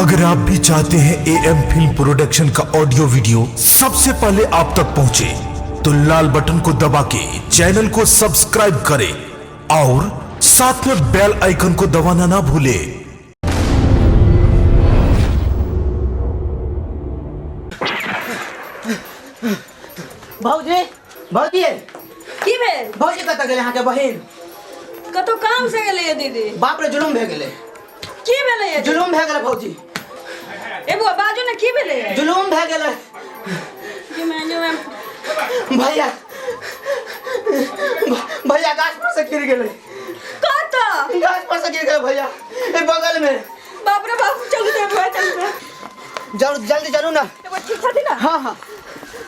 अगर आप भी चाहते हैं ए एम फिल्म प्रोडक्शन का ऑडियो वीडियो सबसे पहले आप तक पहुंचे, तो लाल बटन को दबा के चैनल को सब्सक्राइब करें और साथ में बेल आइकन को दबाना ना भूलें। भौजी, भौजी। की भेल? भौजी, कतऽ गेलै अहाँके बहिन? कतौ काम से गेलैए दीदी। बाप रे, जुलुम भए गेलै। की भेलैए? जुलुम भए गेलै भौजी। ए बुआ, बाजू ने, की भेलैए? जुलुम भए गेलै। की माने? भैया, भैया गाछ पर से गिर गेलै। कतऽ? गाछ पर से गिर गेलै भैया, ए बगल में। बाप रे बाप, चलू ते बुआ, चलू ते। जरूर, जल्दी चलू ना। ए बुआ, ठीक छथिन ना? हाँ हाँ,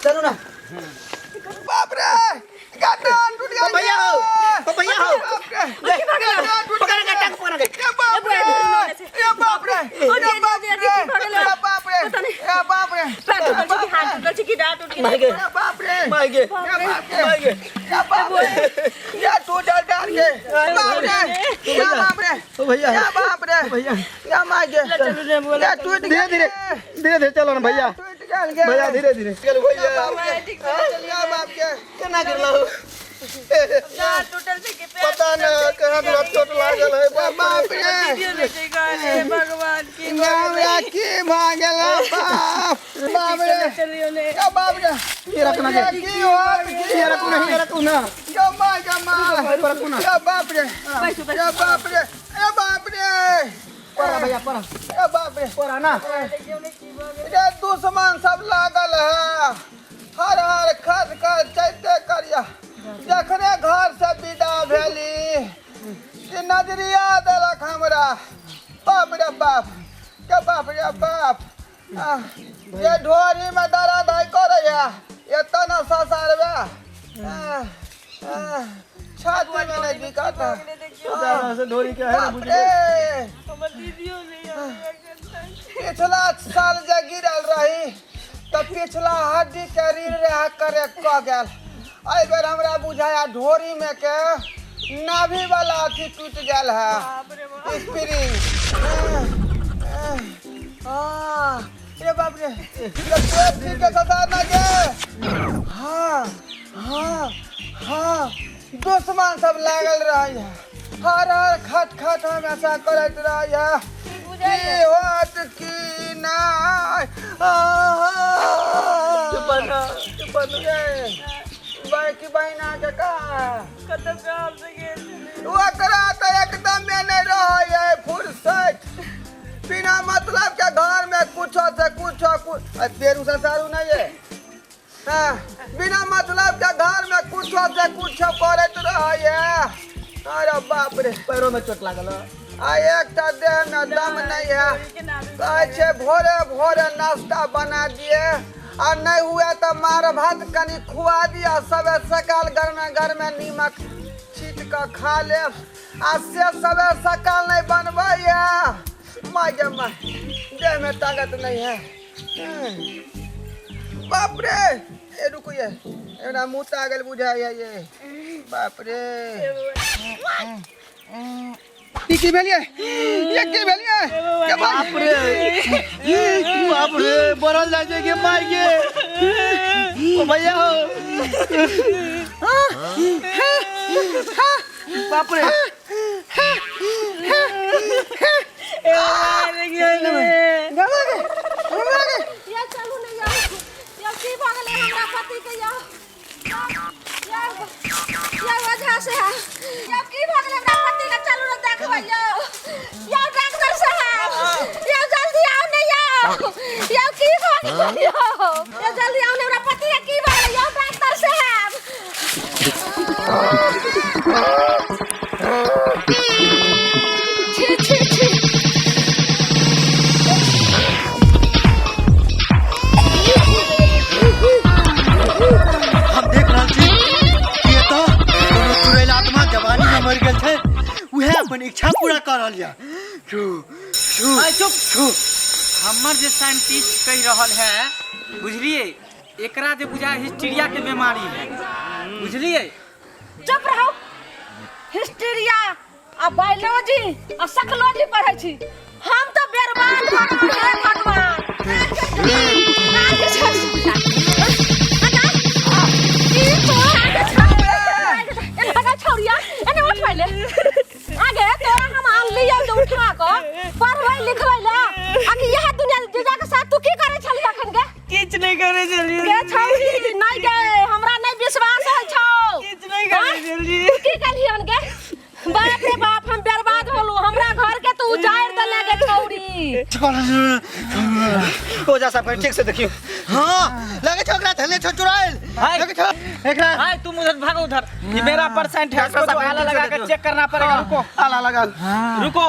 चलू ना। बाप रे, गर्दन टूट गया। भैया हो, भैया हो। बाप रे। की भऽ गेलै? गर्दन टूट पकड़ के टांग पकड़ के। ए बाप रे, ए बाप रे, ओ ए दीदी, बाप दीदी, रे, की भऽ गेलै? ए बाप रे, पता नहीं। ए बाप रे, पैर टूटल छै कि हाथ टूटल छै कि डाँड़ टूटि गेलै? माय गे। ए बाप रे, माय गे। ए बाप रे, माय गे। ए बाप रे, ए टूटल डाल के, बाप रे, ए बाप रे, ओ भैया। ए बाप रे, भैया। ए माय गे, चलू रे बुआ। ए टूट धीरे धीरे, धीरे धीरे चलो ना भैया। टूट गेल गे। भैया, धीरे धीरे चलो भैया। बाप रे, ठीक से चलिए। ए बाप के। केना गिरलो? डाँड़ टूटल छै कि पैर? पता न कहाँ दूरा चोट लागल है। ए बाप रे। दीदियो नहि छै घरे, भगवान की। हमरा की भऽ गेल? बाप बाप रे। चलियो ने। ए बाप रे। ये रखना के। की होत की? ये रखू ना, ये रखू ना। ये माँ, ये माँ। रखू ना। ए बाप रे। बैसू, बैसू। ए बाप रे, ए बाप रे। परा भैया, परा। ए बाप रे। परा ना। रे, दुश्मन सब लागल है, हर हर खस कर चैते करिया। जखने घर से विदा भेली कि नजरिया देलक हमरा। बाप रे बाप के, बाप रे बाप। आह, ये ढोरी में दर्द है करैया, एतऽ न ससारबे। आह, आह, छाती में नहीं दिक्कत है। जाना से ढोरी के है ना। बाप बुझ रे। हमर दीदियो नहि आबैया। पिछला साल जे गिरल रही तऽ पिछला हड्डी के रीढ़ रहे करे कऽ गेल। एहि बेर हमरा बुझाया ढोरी में के नाभि वाला अथी टूटि गेल है, स्प्रिंग। हाँ, रे बाप रे, ये पेट ठीक है ससार ना गे। हाँ हाँ हाँ, दुश्मन सब लागल रहे है, हर हर खट खट हमेशा करैत रहे है। की होत की नाय? चुप ना। बाकी बहिना के का? कतऽ काम से गेल छलै? ओकरा तऽ एकदम नहि रहै फुर्सत, बिना मतलब के घर में कुछो से कुछो कुछ पेरू ससारू नहीं है। हाँ, बिना मतलब के घर में कुछो से कुछो करैत रहै। अरे बाप रे। पैरों में चोट लागल है। आ एकटा देह में दम नहीं है। कहै छै भोरे भोरे नाश्ता बना दिए, आ नहीं हुए तऽ मार भात कनि खुआ दिया। सबे सकाल गरमे गरमे नीमक छीट कऽ खा लेब, आ से सबे सकाल नहीं बनबैया। माय गे माय, देह में ताकत नहीं है। बाप रे, ए रुको, ये एकरा मुँह आ गेल बुझाइया ये। बाप रे। ई की भेलियै? ये की भेलियै? के बाप रे बाप रे, बढ़ल जाइ छै गे माय गे। ओ भैया हो, बाप रे। या चलू ने या, या की भऽ गेलै हमरा पति के? या या या वजह से है। या की भऽ गेलै हमरा पति के? चलू ने देखबै। यौ यौ, डॉक्टर साहब, यौ जल्दी आउ ने। यौ यौ, की भऽ गेलै? यौ यौ, जल्दी आउ ने, हमरा पति के की भऽ गेलै? यौ डॉक्टर साहब। छी छी छी। हम देख रहल छी कि एतऽ कोनो चुड़ैल आत्मा जवानी में मरि गेल छै, उएह अपन इच्छा पूरा कऽ रहल यऽ। छू छू। आइ चुप। छू। हमर जे साइंटिस्ट कहि रहल है, बुझलिए, एकरा जे बुझा हिस्टीरिया के बीमारी है, बुझलिए। चुप रहो। हिस्टीरिया आ बायोलॉजी आ साइकोलॉजी पढ़ै छी हम तऽ। बर्बाद भऽ गेलहुँ हे भगवान। आगे छोड़। ई तोरा आगे छोड़। आगे छौड़िया, एने उठ पहिले। आगे तोरा हम आनलियौ जे उठा कऽ पढ़बै लिखबै लए आ कि इएह दुनिया जीजा के साथ तू की करै छली अखन गे? किछु नहि करै छलियै। गे छौड़ी, नहि गे, हमरा नहि विश्वास होइ छौ। किछु नहि करै छलियै। तू की केलही हन गे? बाप रे बाप, हम बर्बाद होलू, हमरा घर के तू उजाड़ देले गे छौड़ी। ओझा साहब कहीं ठीक से देखियो। हाँ, लगे छो ओकरा धरले छो चुड़ैल। हाय। लगे छो एकरा। हाय, तुम उधर भागो उधर, ये मेरा परसेंट है, इसको जो आला लगा के चेक करना पड़ेगा। रुको, आला लगा। रुको,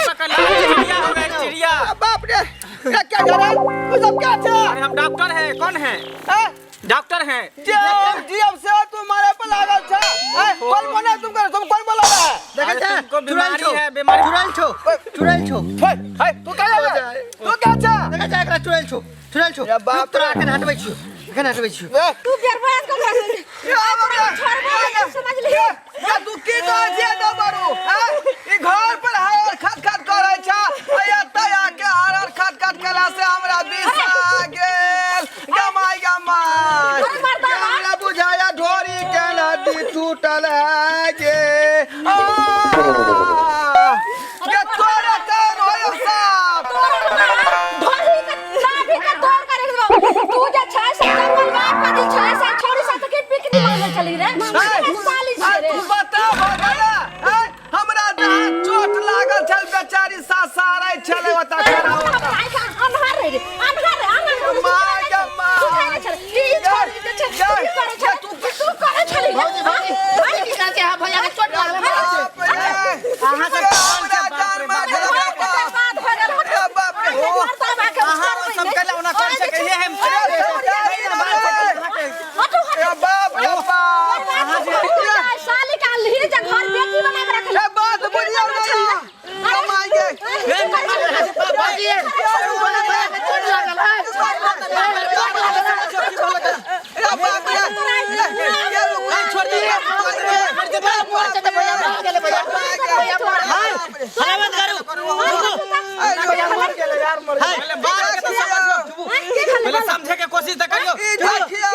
पकड़ लिया, चिड़िया हो गया चिड़िया। बाप रे, क्या क्या कर रहा है तू सब? क्या छे? अरे हम डॉक्टर हैं। कौन है? हैं? डॉक्टर हैं। जी जी, अब से तुम्हारे पर लागल छे। हैं? कौन बोला तुम कर? तुम कौन बोला रहा है? देखै अरे छे तुमको चुड़ैल बीमारी छो। है, बीमारी। चुड़ैल छो, चुड़ैल छो। हे हे, तू क्या है? तू क्या छे? देखै छे एकरा, चुड़ैल छो, चुड़ैल छो। या बाप रुक, तोरा रे। एखन हटबै छियौ, एखन हटबै छियौ। ए, तू बर्बाद कर रहल। या बाप रे। छोड़बो नहीं, समझली? या तू की कहै छियै दो बारू? हैं? ई घर पर हर खट खट करै छै आ एतऽ आके हर हर खट खट केला से हमरा विष आ गेल। गमाय गमाय, अरे मर्दाना। हमरा बुझाया ढोरी के नदी टूटल है गे। आ गे तोरा कान होयो साफ। ढोली के नाभि के तोड़ के रख देबो। तू जे छै से जंगल बाप का जे छै से छोड़ी साथ के पिकनिक मनबै छली रे, साली आ छै रे। तू बता भगला, हैं? हमरा जहाँ चोट लागल छल बेचारी सासारै छलै ओतऽ खड़ा होकर। अन्हार रे, अन्हार रे, अन्हार। माय गे माय। तू खाइ छल ई छोड़ी जे छै, तू की करै छली? तू करै छली? भौजी, भौजी, की कहै छै? अहाँ भैया के चोट लागल है। बाप रे। अहाँ सब कौन छै? हमरा बाप जान रे मार बाप। देलक। बर्बाद हो गेल। ए बाप रे। अहाँ ओ सब कैला ओना कर सकै हे हम। हटो, हटो। ए बाप रे बाप। साली के अनलही जे घर बेटी बना के रखली। ए बात बुझियौ ने। कमाइ गे। भौजी, भैया के चोट लागल है। चोट लागल है। ए बाप रे। ये रुक, छोड़ दे, मर जेतै भैया, मर गेलै भैया। भैया मर गेलै। हल्ला मत करू, रुको। भैया मर गेलै यार, मर गेलै। पहले बात के तो समझो, पहले समझे के कोशिश तो करियो। ई देखियौ,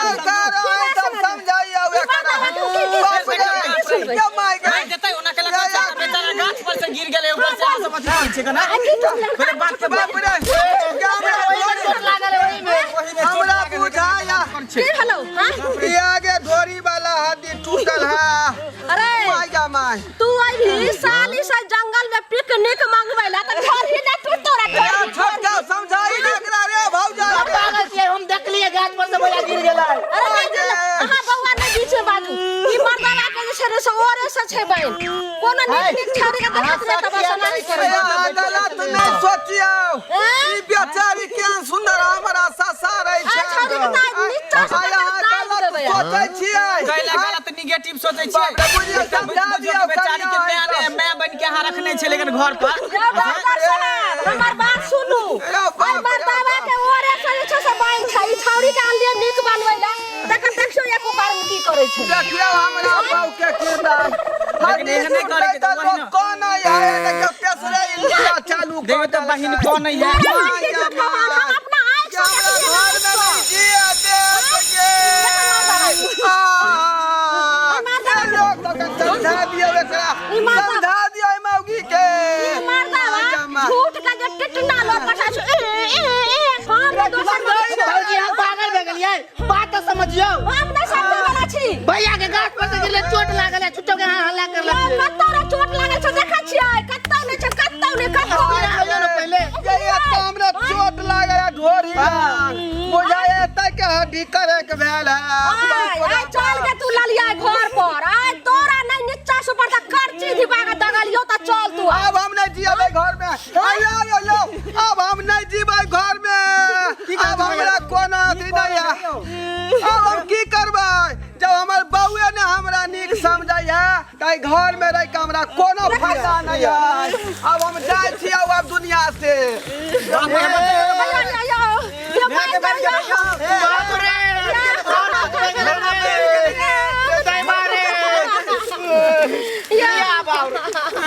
सरकार आए तब समझाइयौ एकरा। बाप रे, कमाइ गे। नहीं देतै ओना केला कर सकता, बेचारा गाछ पर से गिर गेलै, ऊपर से अहाँ समझ नहीं छै ना। पहले बात के बाप रे, चोट लागल है ओहिमे। हमरा बुझाया की भेलौ? हाँ? ई आगे ढोरी वाला हड्डी टूटल है। अरे my गे my. तू अभी साली से जंगल में पिकनिक मंगबै ला त घर ही ना टूट तोरा। या छोटका समझाई ना एकरा रे भौजा। पागल छियै, हम देखलियै गाछ पर से भैया गिर गेलै। अरे नहीं गेलै। अहाँ बौआ नहीं बीच में बाजू। ई मर्दाना के जे छै ने से ओरे से छै बहिन। कोनो नीक नीक छौड़ी के देखत नहि तऽ बस एना ही करै। अहाँ गलत नहीं सोचियौ। हैं? ई बेचारी केहन सुंदर हमरा ससारै आ छै। छौड़ी के तऽ नीचा से आ अहाँ दाबि गलत देबै। सोचै छियै। कैला गलत निगेटिव सोचै छियै? बाप रे, बुझियौ, समझा बुझियौ दियौ, बेचारी के कनिया माय ने माय बन के अहाँ रखने छै लेकिन घर पर। यौ डॉक्टर साहब, हमर बात सुनू। यौ बाप एहि रे मर्दाना के ओरे से जे छै से बहिन छै। ई छौड़ी के आनलियै नीक बनबै ला, तखन देखियौ एक उपाय की करै छै। देखियौ हमरा बहू के किरदार। लेकिन एहन नहि करैके तऽ वही ना। कोन है? देखियौ तेसरे इंडिया चालू देखियौ तऽ बहिन कोन है। तोरा की झूठ कहल, हम अपना आँखि से हमरा देखलियै। घर में नहीं जिया देत गे। आ, ए लोग सबके समझा दियौ एकरा। समझा दियौ एहि मौगी के। ई मर्दावा झूठ के जे टिटना लोग पठा छै, ए ए ए, हम दोसर भौजी, हम पागल भए गेलियै? बात तऽ समझियौ। हम नहि समझै वाला छी। भैया के गाछ पर से गिरले, चोट लागल है, झूठो के अहाँ हल्ला कर यौ, लगलियै। कतौ रे चोट लागल छै? देखै छियै, कतौ नहि छै, कतौ नहि, कतौ नहि। आइयो ने पहिले। ये एतऽ हमरा चोट लागल है ढोरी लग। बुझाय एतऽ के हड्डी करे के भेल है। आय आय, चल के तू ललिया घर पर। आय तोरा नहि नीचा से ऊपर तक करची धिपा के दगलियौ तऽ चल तू आय। अब हम नहीं जियबै घर में। आयो आयो यो, अब हम नहीं जीबै घर में। अब हमरा कोनो अथी नहीं है। अब हम की करबै जब हमर बउए ने हमरा नीक समझै है तऽ घर में रह के हमरा कोनो फायदा नहीं है। अब हम जाइ छी अब दुनिया से। भैया, यौ, यौ, मारि करियौ। बाप रे, यौ,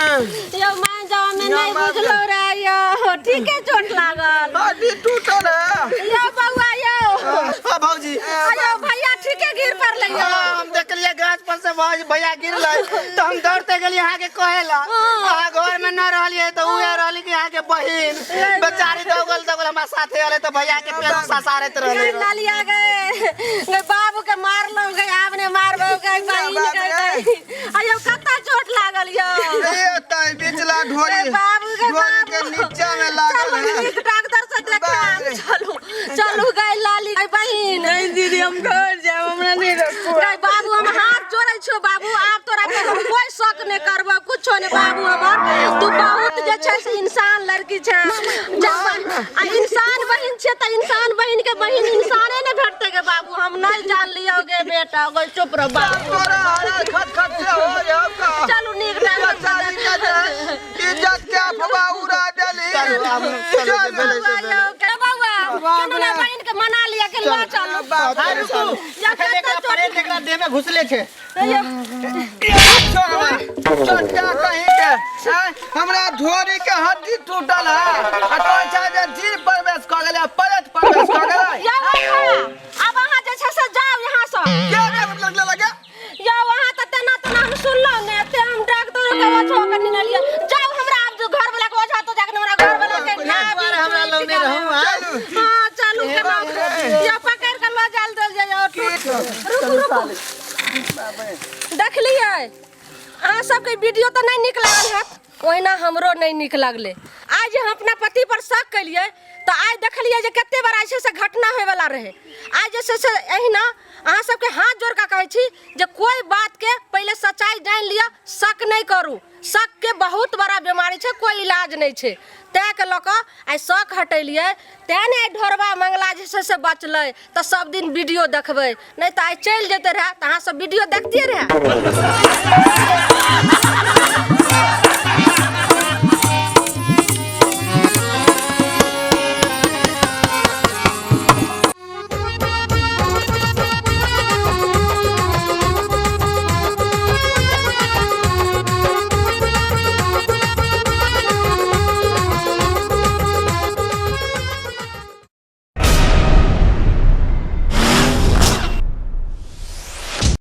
यौ मान जाओ हमे नहीं बुझलो रे यौ ठीके चोट लागल हड्डी टूटल है यौ बौआ यौ हाँ भौजी अयो भैया ठीके गिर पड़लै यौ हाँ, हम देखलिए गाछ पर से भौजी भैया गिरलै तो हम दौड़ते गेलिए अहाँ के कहे ला अहाँ घर में न रहलिए तो उहे रहली कि अहाँ के बहिन बेचारी दौगल दौगल हमरा साथे अले तो भैया के पैर ससारैत रहले गए लालिया गए गए बाबू के मारलहुँ गए आब ने मारबो गए बहिन गए गए अयो कत्ता चोट लागल यौ ए ताई बिचला ढोरी ए बाबू के ढोरी के बाबू। नीचा में लागल चलू है नीक डॉक्टर से बाप देखाम रे। चलू चलू गए लाली गए बहिन नहीं दीदी हम घर जाए हमरा नहीं रखू गए बाबू हम हाथ जोड़ै छो बाबू आब तोरा पे हम कोई शक नहि करबो कुछो नहि बाबू हमर तू बहुत जे छै से इंसान लड़की छै जब आ इंसान बहिन छै तऽ इंसान बहिन के बहिन इंसाने नहि भेटतै गे बाबू हम नहि जान लियौ गे बेटा गो चुप रह बाबू तोरा हरा खट खट से हो जाओ का चलू नीक डॉक्टर से बेचारी के जे इज्जत के अफवाह उड़ा देली चलू, आब चलू, जे भेलै से बौआ यौ, के बौआ केना ना बहिन के मना लिया के लऽ चलू बाप रे। रुकू या एखन एकरा कत्ता प्रेत एकरा देह में घुसले छै चोटिया कहीं के आँय, हमरा ढोरी के हड्डी टूटल है आ कहै छै जे जीर प्रवेश कऽ गेलै परेत प्रवेश कऽ गेलै यौ अच्छा, आब अहाँ जे छै से जाउ यहाँ सँ के रे लगले लगे यौ अहाँ तऽ तेना तेना हम सुनलहुँ ने एते हम डॉक्टर के ओझो के निकलियै जाउ हमरा आब जो घर वाला के ओझा तो जाके हमरा घर वाला के ना दुआरे हमरा लौने रहू, हाँ? चलू हाँ चलू केना यौ पकड़ के लऽ जायल देल जाइए रुकू रुकू देखलियै अहाँ सबके वीडियो तऽ नहि नीक लागल हैत ओहिना हमरो नहि नीक लागलै आइ जे हम अपना पति पर शक केलियै तऽ आइ देखलियै जे कते बड़ा जे छै से घटना होयवला रहै आइ जे छै से एहिना अहाँ सबके हाथ जोड़ कऽ कहै छी जे कोइ बातके पहिले सच्चाइ जानि लिअ शक नहि करू शकके बहुत बड़ा बीमारी छै कोइ इलाज नहि छै ताहिके लऽ कऽ आइ शक हटेलियै तेँ ने आइ ढोरबा मंगला जे छै से बचलै तऽ सब दिन वीडियो देखबै नहि तऽ आइ चलि जेतै रहए तऽ अहाँ सब वीडियो देखतियै रहए।